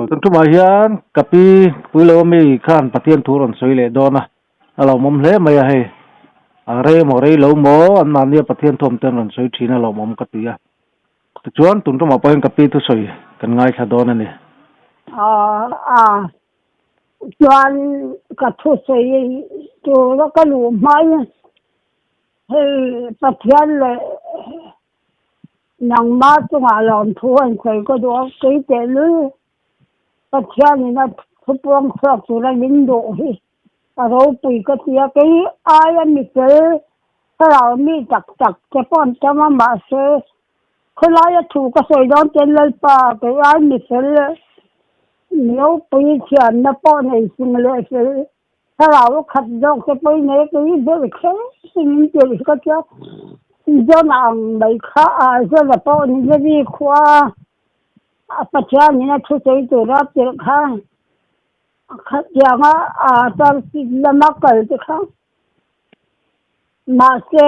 Tun tumah hian ka pi Puilo ami khan Pathian thu rawn sawi leh dawn a, a lawmawm hle mai a hei. A rei maw rei lo maw anmahnia Pathian thuam te an rawn sawi thin a lawmawm ka ti a. Tichuan tun tumah pawhin ka pi thusawi kan ngaithla dawn a ni. A chuan ka thusawi tura ka luh hmain hei Pathian leh nangma chungah lawmthu an sawi ka duh a, kei tehlul Pathianin a thupuang chhuak tura min duh hi a ropui ka ti a, kei aia mi fel thlarau mi tak tak te pawh an tam a, mahse khawlaia thu ka sawi dawn chuan Lalpa kei ai mi fel mi ropui thianna pawh nei sing leh fel thlarau khat zawk te pawh i nei a, kei ber kher hi min tirh ka tia, Jona ang mai kha a Jona pawh Ninevi khua a Pathianin a thusawi tura tirh kha. Khatianga a Tarsis lama kal te kha mahse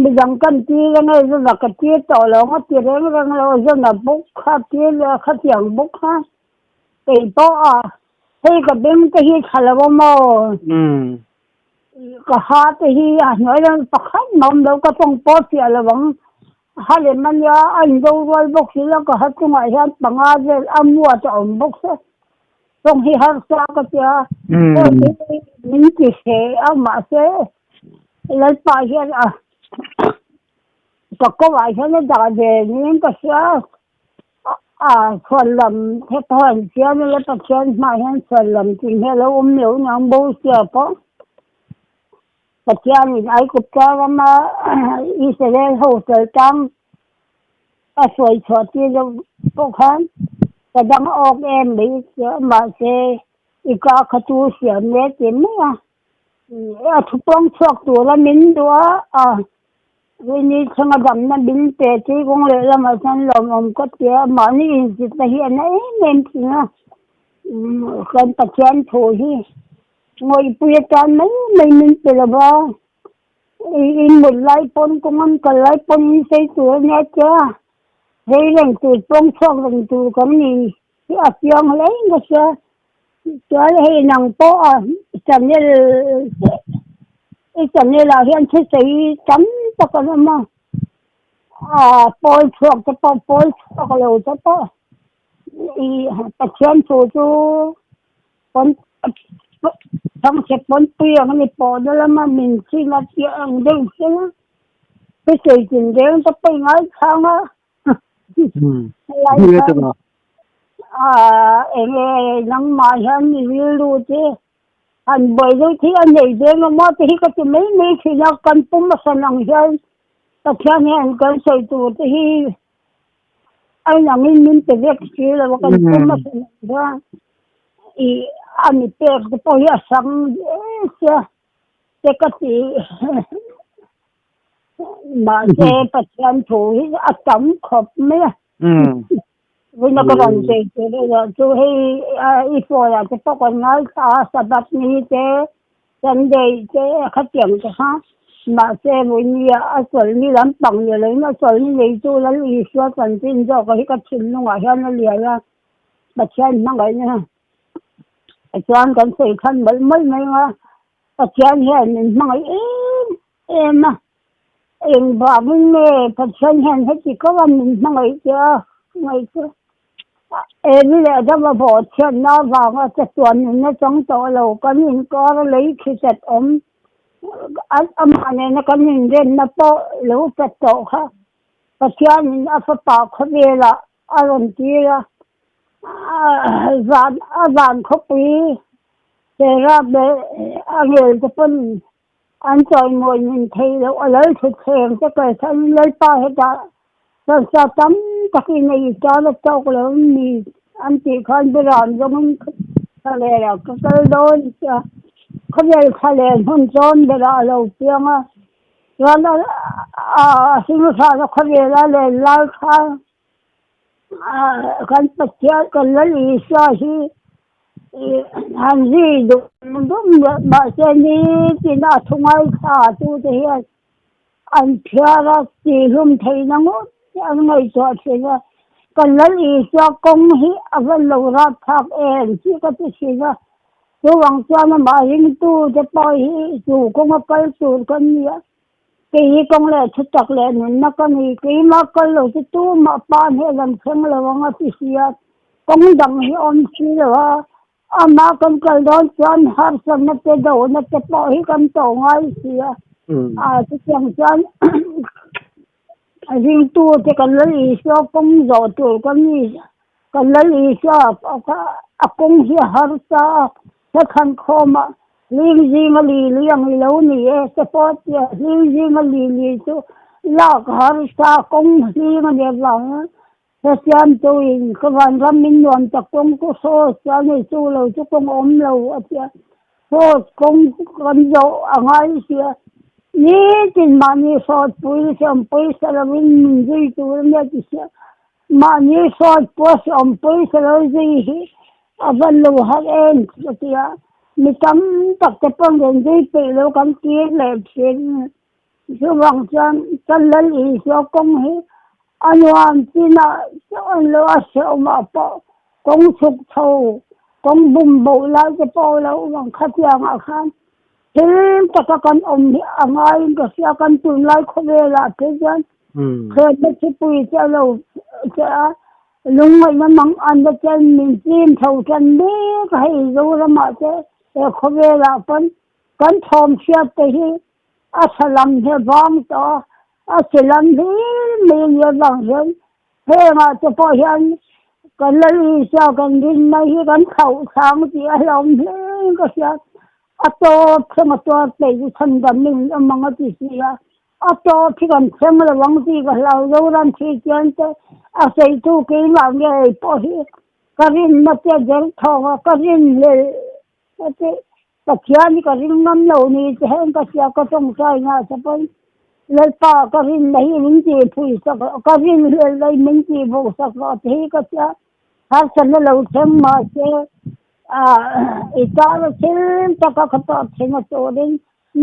midang kan tir ange zana ka tir tawh lo ang a ti reng reng lo a zana bawk kha tir leh a khatiang bawk kha kei pawh a hei ka beng te hi tha lo a maw ka ha te hi a hnuai lam pakhat mah awm lo ka tawng pawh chiah lo ang ha lem ania a in do rual bawk si lo ka ha chungah hian panga vel a muat a awm bawk se tawng hi harsa ka tia min ti hle a mahse lalpa hian a ka kawngah hian a dah ve niin ka hria a chhuan lam te pawh an siam a Pathian hmaah hian chhuan lam tih hi a lo awm lo niang bo sia pawh Pathianin Aigupta rama Israel ho tel tang a sawi chhuah tir deuh pawh khan ka dang awk em mai mahse i ka kha chu siam e ti mai a, a thupawng chhuak tura min duh a, a Rini thlenga damna min pe tui kawng leh lamah chuan lawmawm ka ti a, mahni inzitna hi a na em em thin a, kan Pathian thu hi ngawihpui atan mai mai min pe lo va. In mut lai pawn kawng an kal lai pawn in sei tur a nia tia rei reng tur pawng chhuak reng tur kan ni hi a chiang hle in ka hria chuan hei nang pawh a channel i channel ah hian thusawi tam tak an awm a ah pawl chhuak te pawh pawl chhuak lo te pawh i Pathian thu chu Pawn thangchhe pawnpui ang a ni pawh na lama min chhin a tih ang deuh hian a thusawi tin reng te pawh i ngaithlang a helai khan eng nge nangmah hian i rilru te han buai deuh thei a nei dawn awm a te hi ka ti mai mai thin a kan pum a san ang hian Pathian hian kan sawi tur te hi A inangin min pe vek si lo a, kan pum a hran ang chuan ih a mi pek te pawh hi a hrang hle sia te ka ti mahse Pathian thu hi a tam khawp mai a vawiin a ka rawn chei tur erawh chu hei i phone ah te pawh kan ngaithla a Sabbath ni te Sunday te khatiang te kha mahse vawinia a chawlhni lampang ni loin a chawlhni neitu Lal Isua chanchin zawk hi ka thinlungah hian a lian a, Pathian hmangaihna chuan kan sawi khan mawlh mawlh mai ang a, Pathian hian min hmangaih em em a, engvangin nge Pathian hian heti kawng a min hmangaih tih a ngaihtuah. Eng leh dama bawh chhiatna avanga chatuan nunna chang tawh lo kan inkar a lei khi chat awm amah nena kan inrenna pawh lo chat tawh kha Pathianin a fapa khawvelah a rawn tir a, zan a zan khawpui Serap leh a ngel te pawn An chawimawi min thei loh a lal thutthleng te kalsanin Lalpa hetah taksa tam takin a i tan a tawk lo mi an tih khan Biram zawngin thlalera ka kal dawn tia khawvel thlalen hun chawn berah a lo piang a, chuan a hringhran a khawvela len lai khan kan Pathian kan Lal Isua hi. Han zui dum dum mahse nitin a thu ngaithla tute hian an phiar a, tihlum theihna ngawt an ngaihtuah thin a, kan Lal Isua kawng hi a va lo rat thlak em tih ka ti thin a, chuvang chuan amah ringtute pawh hi chu kawnga kal tur kan ni a, kei hi kawng leh thutak leh nunna ka ni, keimah kal lo chu tumah pa hmel an thleng lo ang a ti si a, kawng dang hi awm si lo a, Amah kan kal dawn chuan harsatna te dohna te pawh hi kan tawh ngai si a, a chutiang chuan ringtu te kan Lal Isua kawng zawh tur kan ni, kan Lal Isua a kawng hi a harsa a, hla khawm a hling zinga li li ang i lo ni e te pawh a tia, hling zinga li li chu lak harsa kawng hling a nih avangin Pathian tuin ka vanram min nuam tak kawng chu saw chuan hei chu lo chu kawng awm lo a tia, saw kawng kan zawh a ngai sia, nitin mahni sawt pui sawmpui sa lovin min zui tur a nia ti sia, mahni sawt pua sawmpui sa lo zui hi a van lo har em a tia, mi tam tak te pawn rawn zui peih lo kan tir leh thin. Chuvang chuan ka Lal Isua kawng hi a nuam chinah chuan lo a hrehawmah pawh kawng chhuk chho, kawng bum boh lai te pawh lo awm ang khatiangah khan thil taka kan awm hi a ngaiin ka hria kan tunlai khawvelah phei chuan thlenna thupui te a lo che a, lungngaihna mang an te chuan min chim tho tan mek a hei Zoramah te he khawvelah pawn kan thawm hriat te hi A salam hi a vang tawh a, a silam hi mai a nih avang hian hengah te pawh hian kan Lal Isua kan rinna hi kan thlauh chang tih a hlauhawm hle in ka hria. A tawp thleng a tuar peih chu chhandam in awm ang a ti si a, a tawp hi kan thleng lo ang tih ka hlau Zoram Kristian te a sawitu keimah ngei pawh hi ka rinna te a der thawng a, ka rinhlelh a ti. Pathian hi ka ring ngam lo ni che heng ka hria ka tawngtai nghah che pawn Lalpa ka rinna hi min tih phui sak rawh ka rin hlel lai min tih bo sak rawh ti hi ka hria harsatna lo thleng mahse i tana thil taka ka tawrh theihna turin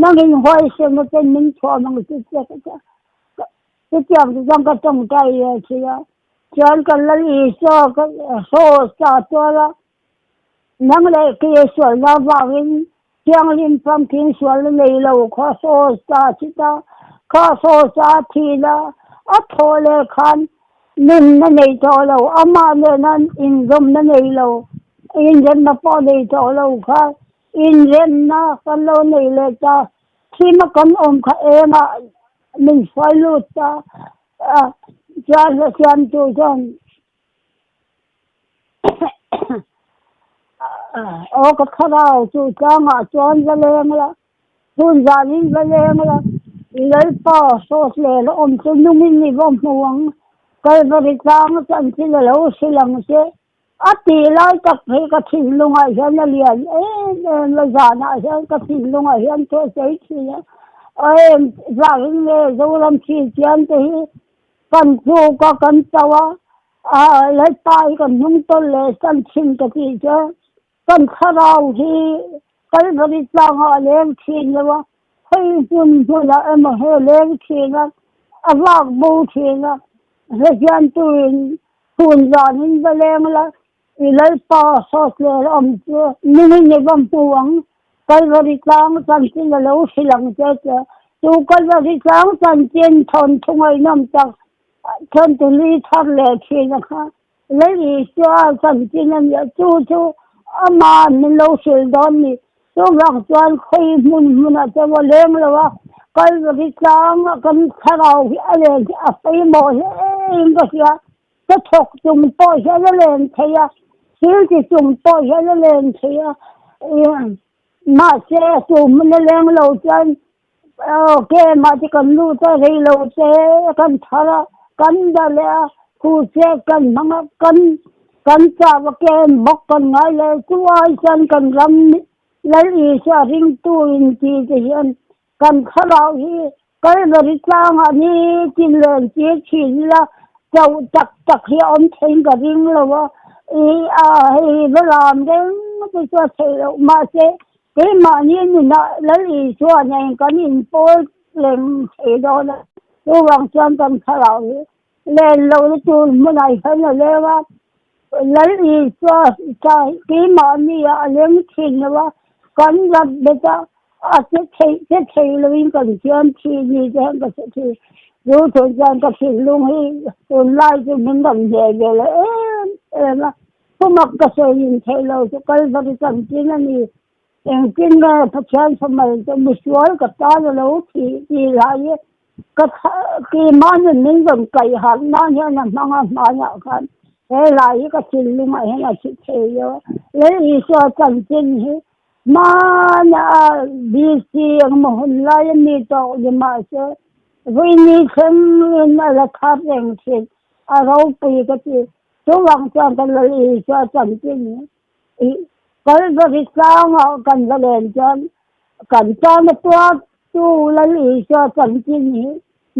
nangin huaisena ten min thuam ang chu che ka tia chutiang chu chuan ka tawngtai ve thin a chuan ka Lal Isua ka saw sa tual a. Nang leh kei sualna avangin thianghlim famkim sualna nei lo kha saw sa thi ta, kha saw sa thihna a thawh leh khan nunna nei tawh lo, amah nena inzawmna nei lo, inremna pawh nei tawh lo kha inremna kan lo nei leh ta, thima kan awm kha engah min hruai lut ta, chuan hla siamtu chuan. Aw ka thlarau chu tlangah chuan va leng la, chhun zanin va leng la, i Lalpa sawt leh la awm chu nungin i va hmu ang, Kalvari tlang chanchin a lo hrilh ang che. A tih lai tak hi ka thinlungah hian a lian em em a, zanah hian ka thinlungah hian thu a sawi thin a, em vangin nge Zoram Kristian te hi Kan tluk a, kan cho a, a Lalpa hi kan hnung tawlh leh san thin ka tih chuan kan thlarau hi Kalvari tlangah a leng thin lo a, khawi hmun hmunah emaw he leng thin a, a vak bo thin a, hrehiantuin chhun zanin va leng la, i Lalpa sawt leh la awm chu nungin i va hmu ang, Kalvari tlang chanchin a lo hrilh ang che che. Chu Kalvari tlang chanchin thawnthu ngaihnawm tak thawnthu hlui thar leh thin a kha Lal Isua chanchin a nia, chu chu ama'n min lo hrilh dawn ni. Chuvang chuan khawi hmun hmunah chuan a leng lo a, Kalvari tlang a kan thlarau hi a len hi a pawimawh hle in ka hria. Ka thawk chung pawh hian a len thei a, thil ti chung pawh hian a len thei a, mahse chu hmun a leng lo chuan kemah te kan lut a, rei lo te kan thar a, kan dah leh a, thu chhiat kan hmang a, kan kan chau a kem bawk kan ngai leh chu ai chuan kan ram Lal Isua ringtu in ti te hian Kan thlarau hi Kalvari tlangah nitin len tir thin ila, chauh tak tak hi a awm theiin ka ring lo a, i a hei va lam reng te chu a theih loh. Mahse, keimahni nunah Lal Isua nen kan inpawl reng thei dawn a, chuvang chuan kan thlarau hi len lohna tur hmunah hian a leng a, Lal Isua ta keimahni ah a leng thin lo a, kan rat bet a, a che theih che thei loin kan siam thin ni te hian ka hre thin. Chu thu chuan ka thinlung hi tunlai chu min rawn hneh ve leh em em a, thumak ka sawi in theih lo chu Kalvari chanchin a ni. Engtin nge Pathian samal chu misual ka tan a lo thih tih lai hi ka keimahni min rawn kaih harh nan hian a hmang a hmanah khan he lai hi ka thinlungah hian a thi thei lo a. Lei Isua chanchin hi hmana BC engemaw hun laia mi tawk ni mahse vawiini thlengin a la thar reng thin a ropui ka ti. Chuvang chuan ka Lal Isua chanchin hi Kalvari tlangah kan va len chuan kan tana tuartu Lal Isua chanchin hi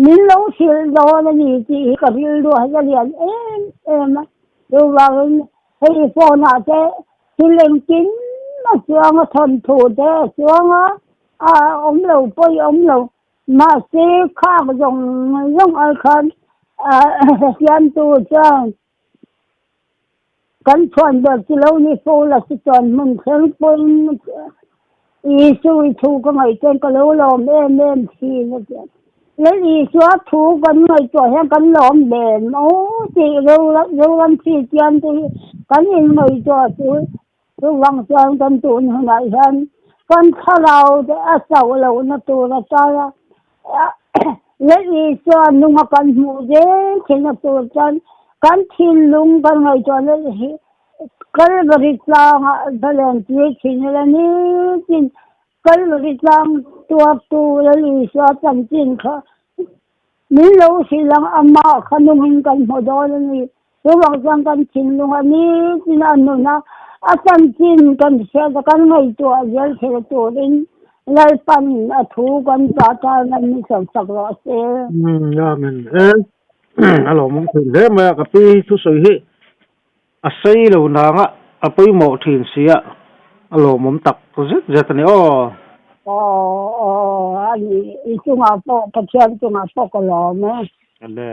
min lo hrilh dawn a ni tih hi ka rilru a la lian em em a. Chuvangin hei phone ah te thil engkim a chuang a, thawnthu te a chuang a, a awm lo pawi awm lo. Mahse khak zawng zawng ai khan siamtu chuan Kan chhuan ber chi lo ni fo la si chuan hmun thleng pawhin Isu i thu ka ngaih chuan ka lo lawm em em thin a ti a. Lal Isua thu kan ngaihtuah hian kan lawm ve maw tih Zoram Kristian te hi kan inngaihtuah chu chuvang chuan kan tun hunah hian kan thlarau te a chauh lohna tur atana Lal Isua nunga kan hmuh zel theihna tur chuan kan thinlung kan ngaihtuah leh hi Kalvari tlangah zalen tir thin ila nitin Kalvari tlang tuartu Lal Isua chanchin kha min lo hrilh ang amah kha nungin kan hmu dawn a ni. Chuvang chuan kan thinlunga nitin a nun a, a chanchin kan hriat a, kan ngaihtuah zel thei turin Lalpan a thu kan chah tan a ni sawmsak rawh se. Amen. E a lawmawm thin hle mai a, ka pi thusawi hi a sei lo nanga a pawimawh thin si a, a lawmawm tak zet zet a ni aw. Aw aw a ni, i chungah pawh Pathian chungah pawh ka lawm e. Ale.